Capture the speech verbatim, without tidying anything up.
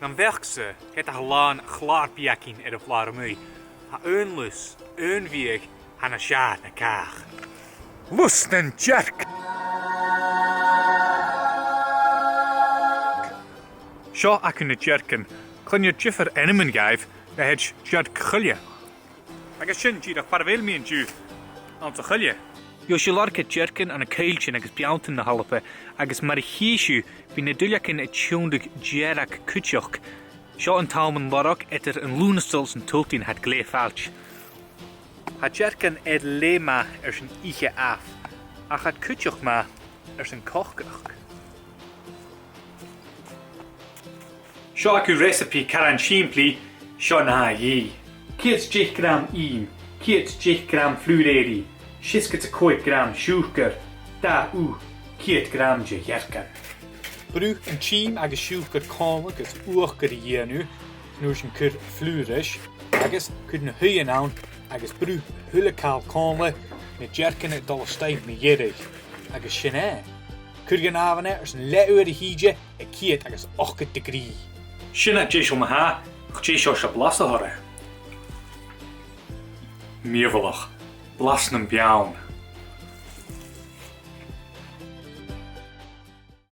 Nam bheachd-sa, ged a tha làn chlàr-beagain air a' bhlàr a-muigh, tha aon lus, aon bhiadh, tha nas fheàrr na càch. Lus nan dearcan! Seo agaibh na dearcan. Cluinnear diofar ainmean dhaibh, leithid dearg-choille. Agus sin dìreach far a bheil mi an-diugh, anns a' choille. Gheibh sibh lorg air dearcan ann an coilltean agus beanntan na h-Alba, agus mar a chì sibh, bidh na duilleagan a' tionndadh dearg cuideachd. Seo an t-àm an lorg eadar an Lùnastal 's an t-Sultain, tha iad glè fhailte. Tha dearcan air leth math airson ithe amh, ach tha iad cuideachd math airson cochdadh. Seo agaibh reasabaidh caran sìmplidh, seo na tha i. Ceud 's deich gram ìm, ceud 's deich gram flùr èirigh, seasgad 's a còig gram siùcar, dà ugh, ceud gram de dhearcan. Brùth an t-ìm agus siùcar còmhla gus uachdar a dhèanamh, an uair sin cuir flùr ris, agus cuir na h-uighean ann, agus brùth a h-uile càil còmhla, na dearcan a' dol a-staigh mu dheireadh, agus sin e. Cuir dhan àmhainn e airson leth-uair a thìde aig ceud agus ochdad degree. Sin e deiseil ma-thà, ach dè seo 's a blas a th' oirre? Mìorbhaileach. Blas nam beann.